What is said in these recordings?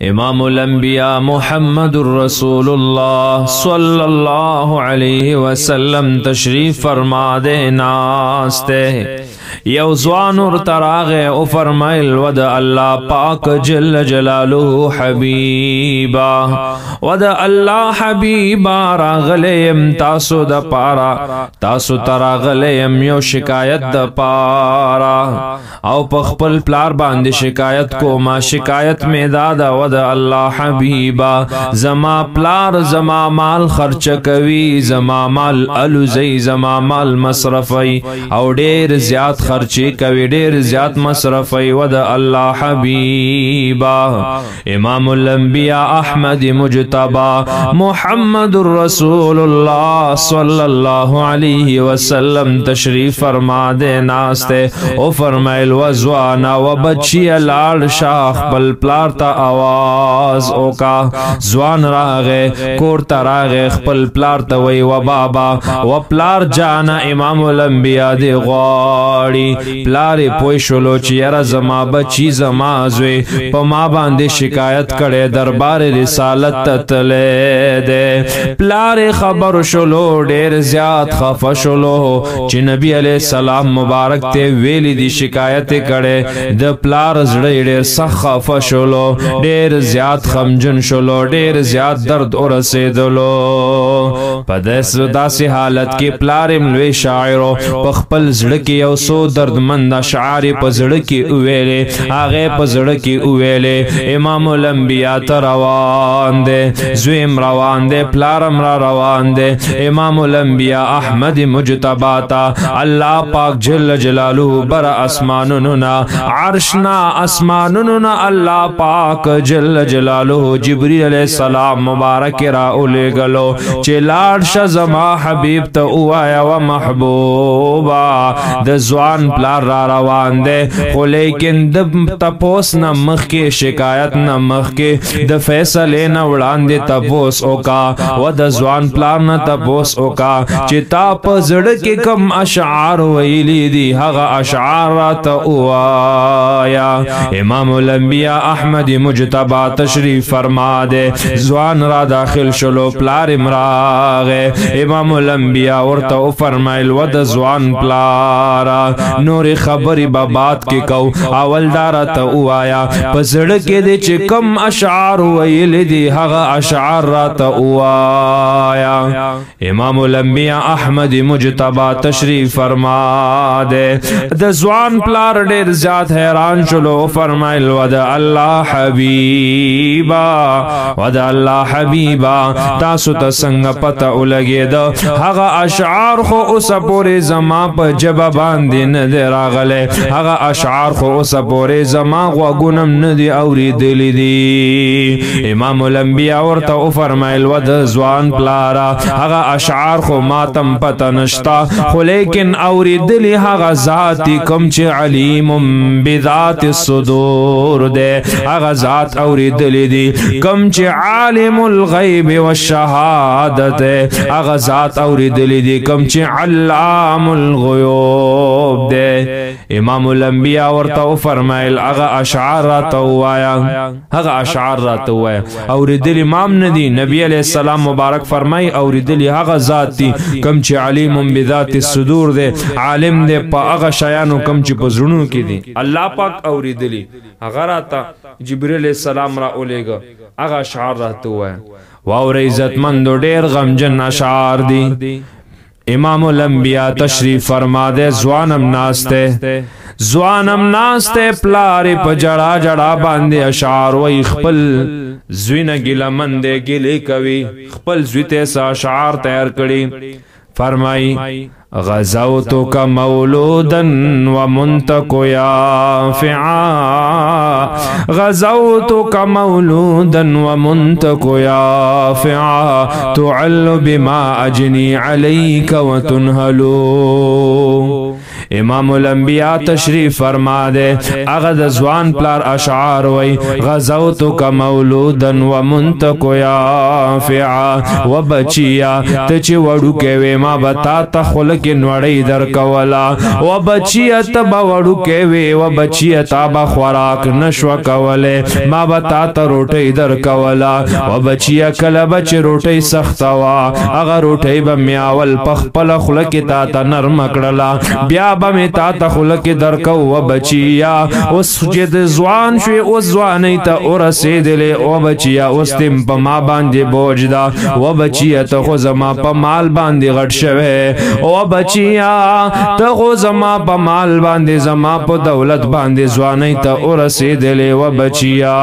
امام الانبیاء محمد رسول الله صلی الله علیه وسلم تشریف فرما دے ناسته۔ یو ځوان ورته راغی او فرمایل ود الله پاک جل جلاله حبیبا، ود الله حبیبا راغلی یم تاسو د پاره، تاسو ته راغلی یم یو شکایت د پاره، او په خپل پلار باندې شکایت کوم، شکایت مې دا ده ود الله حبیبا زما پلار زما مال خرچ کوي، زما مال الوزي، زما مال مصرفي، او ډیر زیات خرچي کوي، ډیر زیات مصرفي۔ ود الله حبیبا امام الانبیاء احمد مجتبی محمد رسول الله صلی الله علیه وسلم تشریف فرما دے ناسته او فرمایل وزوانا و بچی لاړ شاخ خپل پلار ته आवाज اوکا۔ ځوان راغې کور ته راغې خپل پلار ته وی و بابا و پلار جانا امام الانبیاء دی غواړي۔ پلار یې پوه شولو چې یاره زما بچی زما زوی په ما باندې شکایت کړی، دربار رسالت ته تللی دی۔ پلار یې خبر شولو، ډېر زیات خفه شولو چې نبی علیه السلام مبارک ته ویلي دي شکایت یې کړی۔ د پلار زړه یې ډېر سخت خفه شولو، ډېر زیات غمجن شولو، ډېر زیات درد ورسېدلو۔ په داسې حالت کې پلار یې لوی شاعر و، په خپل زړه کې یو څو دردمند اشعار یې په زړه کې وویلې، هغې په زړه کې وویلې امام الانبیا ته روان دی، زوی م روان دی، پلار م را روان دی۔ امام الانبیا احمد مجتبی ته الله پاک جل جلاله بر اسمانونو نه عرش نه اسمانونو نه الله پاک جل جلاله جبرئیل علیہ السلام مبارک را اولېږلو چې لاړ شه زما حبیب ته ووایه و محبوبا د ځوان پلار را روان دی، خو لیکن د تپوس نه مخکې شکایت نه مخکې د فیصلې نه وړاندې تپوس وکا، و د ځوان پلار نه تپوس وکا چې تا په زړه کې کم اشعار ویلي دي هغه اشعار راته ووایا۔ امام الانبیاء احمد مجتبی تشریف فرما دی، ځوان را داخل شلو، پلار یې راغی۔ امام الانبیاء ورته وفرمایل و د ځوان پلاره نورې خبرې به باد کې کو، اول دا راته ووایا په زړه کې دې چې کم اشعار ویلي دي هغه اشعار راته ووایا۔ امام الانبیاء احمد مجتبی تشریف فرما دی، د ځوان پلار ډېر زیات حیران شلو، فرمایل و د الله حبیبا، و د الله حبیبا تاسو ته څنګه پته ولګېده؟ هغه اشعار خو اوسه پورې زما په ژبه باندې نه دی راغلی، هغه اشعار خو اوسه پورې زما غوږونه هم نه دي اورېدلي دي۔ امام الانبیا ورته وفرمایل و د ځوان پلاره هغه اشعار خو ماتم پته نشته، خو لیکن اورېدلي هغه ذات دي کوم چې علیم بذات الصدور دی، هغه ذات اورېدلي دي کوم چې عالم الغیب والشهادت دی، هغه ذات اورېدلي دي کوم چې علام الغیوب دی۔ امام الانبیاء ورته وفرمایل هغه اشعار راته ووایا، هغه اشعار راته ووایا۔ اورېدلي مام نه دي، نبی علیہ السلام مبارک فرمای اورېدلي هغه ذات دي کوم چې علیم بذات الصدور دی، عالم دی په هغه شیانو کوم چې په زړونو کې دي۔ الله پاک اورېدلي هغه راته جبرئیل علیہ السلام را اولېږه، هغه اشعار راته ووایا۔ واورئ عزتمندو ډېر غمجن اشعار دي۔ امام الانبیاء تشریف فرما دے، ځوانم ناسته، ځوانم ناسته، پلار په جړا جړا باندې اشعار وای، خپل زوی نه ګیله من دی، ګیلې کوي، خپل زوی ته څه اشعار تیار کړي۔ فرمای غزوتک مولودا ومنتک یافعا، غزوتک مولودا ومنتک یافعا، تعل بما اجنی علیک وتنهلو۔ امام الانبیاء تشریف فرما دے، هغه د ځوان پلار اشعار وای، غزوتک مولودا ومنتک یافعا. و بچیا ته چې وړوکی وې ما به تا ته خوله کې نوړۍ درکوله، و بچیا ته به وړوکی وې، و بچیا تا به خوراک نشوه کولی، ما به تا ته روټۍ درکوله. و بچیا کله به چې روټۍ سخته وه هغه روټۍ به مې اول په خپله خوله کې تا ته نرمه کړله، بیا به مې تا ته خوله کې درکو. و بچیا اوس چې د ځوان شوې، اوس ځوانۍ ته ورسېدلې، و بچیا اوس تم په ما باندې بوج ده، و بچیا ته خو زما په مال باندې غټ شوې، و بچیا ته خو زما په مال باندې، زما په دولت باندې ځوانۍ ته ورسېدلې. و بچیا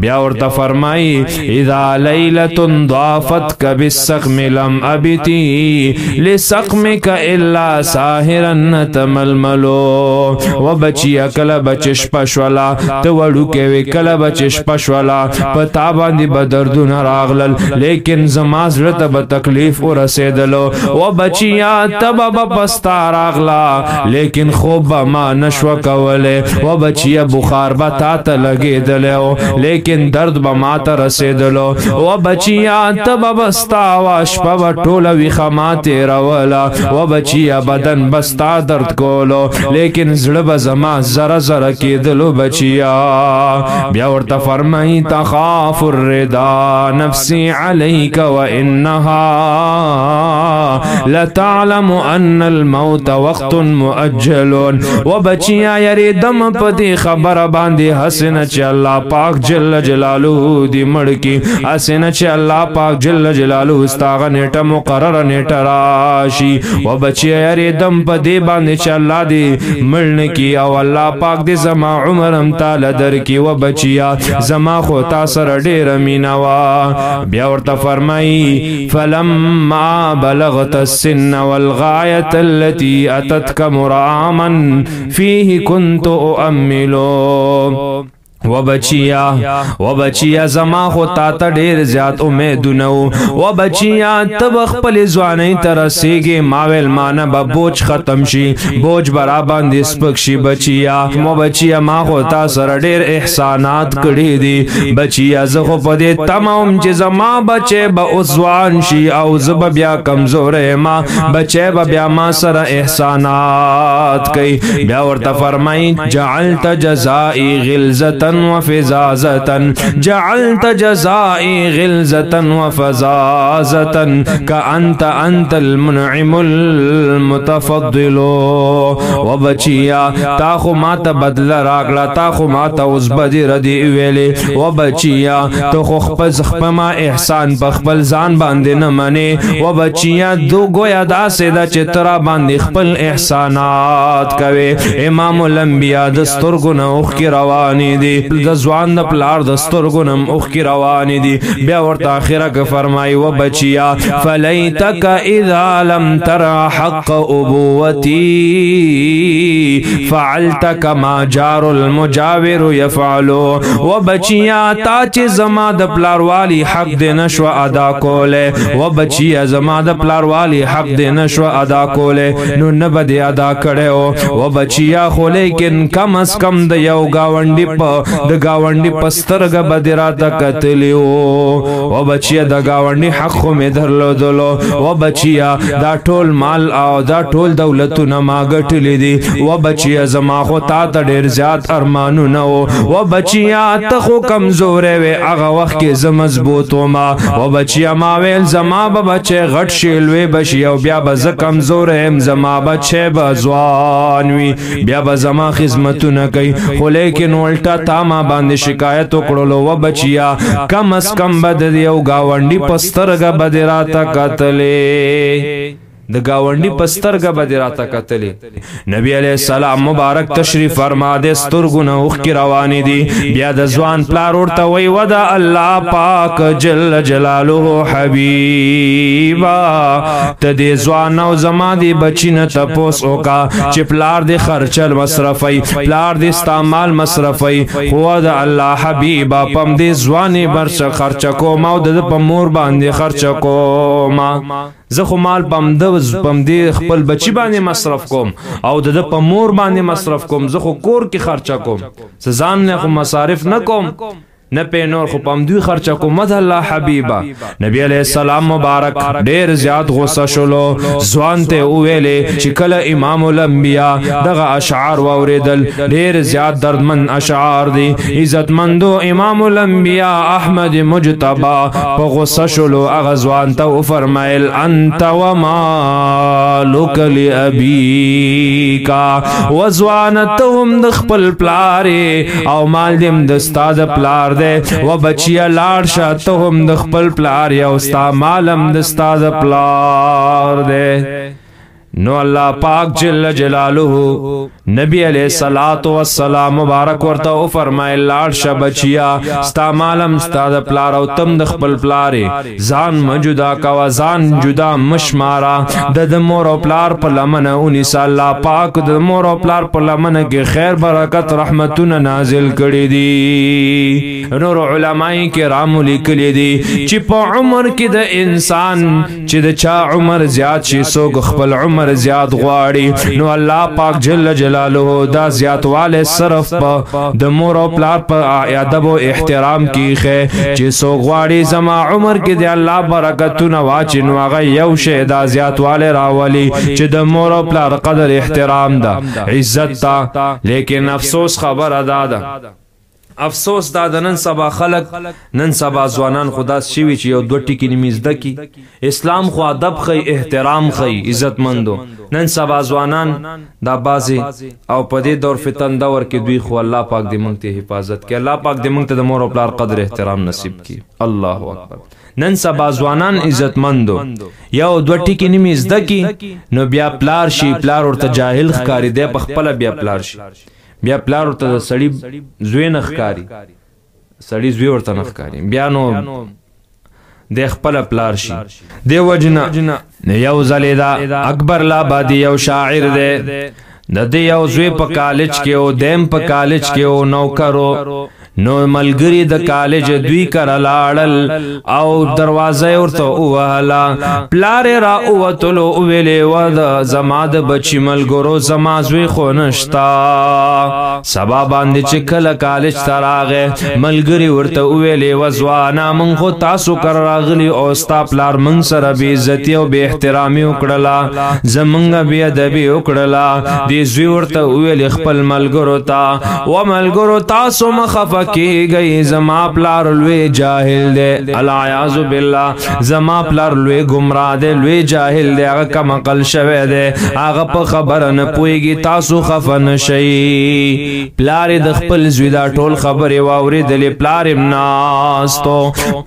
بیا ورته فرمایي، اذا لیلة ضافتک بالسقم لم ابتی لسقمک الا ساهرا نتململو. و بچیا کله بچ شپه شوله، ته وړوکی وې، کله به چې شپه شوله په تا باندې به دردونه راغلل، لیکن زما زړه ته به تکلیف ورسېدلو. و بچیا ته به په ستا راغله، لیکن خوب به ما نشوه کولی. و بچیا بخار به تا ته لګېدلی و، لیکن درد به ما ته رسېدلو. و بچیا ته به به ستا وه، شپه به ټوله ویښه ما تېروله. و بچیا بدن به ستا درد کولو، لیکن زړه به زما زره زره کېدلو. بچیا بیا ورته فرمایي، تخاف الرضا نفسي عليك وإنها لتعلم أن الموت وقت مؤجل. و بچیا یری دم په دې خبره باندې حسنه چې الله پاک جل جلاله دې مړ کی، حسنه چې الله پاک جل جلاله ستاغه نیټه مقرره نیټه راشي. و بچیا یری دم په دې باندې چې الله دې مړ نه کی او الله پاک دې زما عمر هم تاله درکي. و بچیا زما خو تا سره ډېره مینه وه. بیا ورته فرمایي، فلما بلغت السن والغاية التي أتتك مراما فيه كنت أؤملو. و بچیا، و بچیا زما خو تا ته ډېر زیات امیدونه وو. و بچیا ته به خپلې ځوانۍ ته رسېږې، ما ویل ما نه به بوج ختم شي، بوج به راباندې سپک شي. بچیا، و بچیا ما خو تا سره ډېر احسانات کړي دي. بچیا زه خو په دې تمه وم چې زما بچی به اوس ځوان شي او زه به بیا کمزوری یم، بچی به بیا ما سره احسانات کوي. بیا ورته فرمایي، جعلت جزائي غلظة وفزازة، جعلت جزائي غلظة وفزازة، كأنت أنت المنعم المتفضل. وبچیا تا خو ما ته بدله راکړه، تا خو ما ته اوس بدې ردې ویلې. وبچیا ته خو خپل ما احسان په خپل ځان باندې نه منې. وبچیا دو ګویا داسې ده چې ته راباندې خپل احسانات کوې. امام الانبیا د سترګو نه اوښکې روانې دي، د ځوان د پلار د سترګو نه هم اوښکې روانې دي. بیا ورته اخره کې فرمایي، و بچیا فلیتک اذا لم تر حق ابوتي فعلت کما جار المجاور يفعل. و بچیا تا چې زما د پلاروالي حق دې نشو ادا کولی، و بچیا زما د پلاروالي حق دې نشو ادا کولی، نو نه به دې ادا کړی. و بچیا خو لیکن کم از کم د یو ګاونډي په د ګاونډي په سترګه به دې راته کتلی وو. و بچیا د ګاونډي حق خو مې درلودلو. و بچیا دا ټول مال او دا ټول دولتونه ما ګټلي دي. و بچیا زما خو تا ته ډېر زیات ارمانونه وو. و بچیا ته خو کمزوری وې، هغه وخت کې زه مضبوط وم. و بچیا ما ویل زما به بچی غټ شي، لوی به شي او بیا به زه کمزوری یم، زما بچی به ځوان وي، بیا به زما خدمتونه کوي. خو لیکن الټا تا ما باندې شکایت وکړلو. و بچیا کم از کم به د یو ګاونډي په سترګه به دې راته کتلې، د گاونډي په سترګه به دې راته کتلې. نبی علیہ السلام مبارک تشریف فرما دې، سترګو نه اوښکې روانې دي. بیا د ځوان پلار ورته وایي، ودا الله پاک جل جلاله حبیبا، ته دې ځوان او زما دې بچی نه تپوس وکا چې پلار دې خرچه مصرفوي، پلار دې ستا مال مصرفوي، خو د الله حبیبا پم دې ځوانې برڅه خرچه کوم او د ده په مور باندې خرچه کوم. زه خو مال پم دې خپل بچی باندې مصرف کوم او د په مور باندې مصرف کوم، زه خو کور کې خرچه کوم، ځان نه خو مصارف نه کوم، نه په نور خو پم دوی خرچه کوم. مد الله حبیبا، نبی علیہ السلام مبارک ډیر زیات غوسه شولو، ځوان ته ویلې چې کله امام الانبیاء دغه اشعار واوریدل، ډیر زیات دردمن اشعار دي، عزتمندو امام الانبیاء احمد مجتبی په غوسه شولو، هغه ځوان ته وفرمایل انت ومالک لابیک، وځوان ته هم د خپل پلار او مال دې د استاد پلار دی، و بچیا لاړ شه، ته هم د خپل پلار یو ستا مالم د ستا د پلار دی. نو الله پاک جل جلاله نبی علیہ الصلات والسلام مبارک ورته او فرمایل لاړ شه بچیا، ستا مالم ستا د پلار او تم د خپل پلار، ځان مجدا کوا، ځان جدا مشمارا، د مور او پلار په لمن اونیس. الله پاک د مور او پلار په لمن کې خیر، برکت، رحمتونه نازل کړي دي. نور علماء کرام لیکلي دي چې په عمر کې د انسان چې د چا عمر زیات شي، څوک خپل عمر زیات غواړي، نو الله پاک جل جلاله دا زیاتواله صرف په د مور او پلار په ادب او احترام کې خې. چې څوک غواړي زما عمر کې د الله برکتونه واچي، نو هغه یو شی دا زیاتواله راولي چې د مور او پلار قدر احترام ده، عزت تا. لیکن افسوس خبره ده ده افسوس دا د نن سبا خلک، نن سبا ځوانان خدا شوي چې یو دوه ټکي نیمې زده کی. اسلام خو ادب ښيي، احترام ښيي، عزتمندو. نن سبا ځوانان دا بازي او په دې دور فتن دور کې دوی خو، الله پاک دې مونږ ته حفاظت کړي، الله پاک دې مونږ ته د مور او پلار قدر احترام نصیب کړي. الله اکبر. نن سبا ځوانان عزتمندو یو دوه ټکي نیمې زده کی، نو بیا پلار شي، پلار ورته جاهل ښکاري، دی په خپله بیا پلار شي، بیا پلار ورته د سړي زوی نه ښکاري، سړي زوی ورته نه ښکاري، بیا نو د خپل پلار شي. دی وجنه یو ځلې دا اکبر لابادي یو شاعر دی، د دې یو زوی په کالج کې او دیم په کالج کې او نوکرو، نو ملګری د کالج دوی کر لاړل او دروازه ورته ووهله. پلار را اوتلو، ویلې و د زما د بچی ملګرو، زما زوی خو نشتا. سبا باندې چې کله کالج ته راغی، ملګری ورته ویلې و ځوانه، مونږ خو تاسو کر راغلی او ستا پلار مونږ سره بې عزتي او بې احترامي وکړله، زمونږ بې ادبي وکړله. دې زوی ورته ویلې خپل ملګرو ته، و ملګرو، تاسو مه خفه کیږئ، زما پلار لوی جاهل دی، العیاذ بالله، زما پلار لوی گمراه دی، لوی جاهل دی، هغه کم عقل شوی دی، هغه په خبره نه پوهیږي، تاسو خفه نه شئ. پلار د خپل زوی دا ټول خبرې واورېدلې، پلار یې ناستو،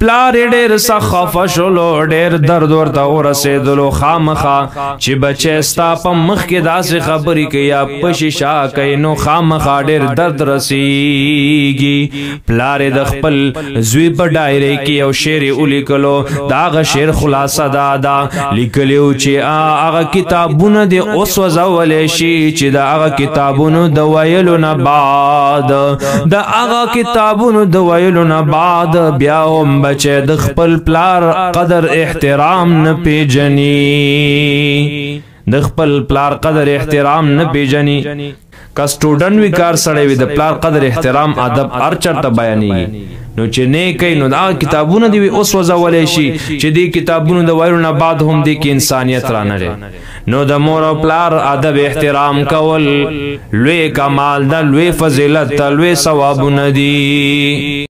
پلار یې ډېر سخت خفه شولو، ډېر درد ورته ورسېدلو. خامخا چې بچی ستا په مخ کې داسې خبرې کوي یا په شیشه کوي، نو خامخا ډېر درد رسیږي. پلار د خپل زوی په ډایری کې یو شعر ولیکلو، دا غ شعر خلاصه دا ده، لیکلیو چې هغه کتابونه دې اوسوځول شي چې د هغه کتابونو د ویلو نه بعد، د هغه کتابونو د ویلو نه بعد بیا هم بچی د خپل پلار قدر احترام نه پیژني، د خپل پلار قدر احترام نه پیژني. که سټوډنټ وي، کار سړی وي، د پلار قدر احترام ادب هر چرته بیانېږي. نو چې نه کوي، نو دا کتابونه دی اوس وځولې شي چې دې کتابونو د ویلو نه بعد هم دې کې انسانیت رانه لري. نو د مور او پلار ادب احترام کول لوی کمال ده، لوی فضیلت ده، لوی ثوابونه دي.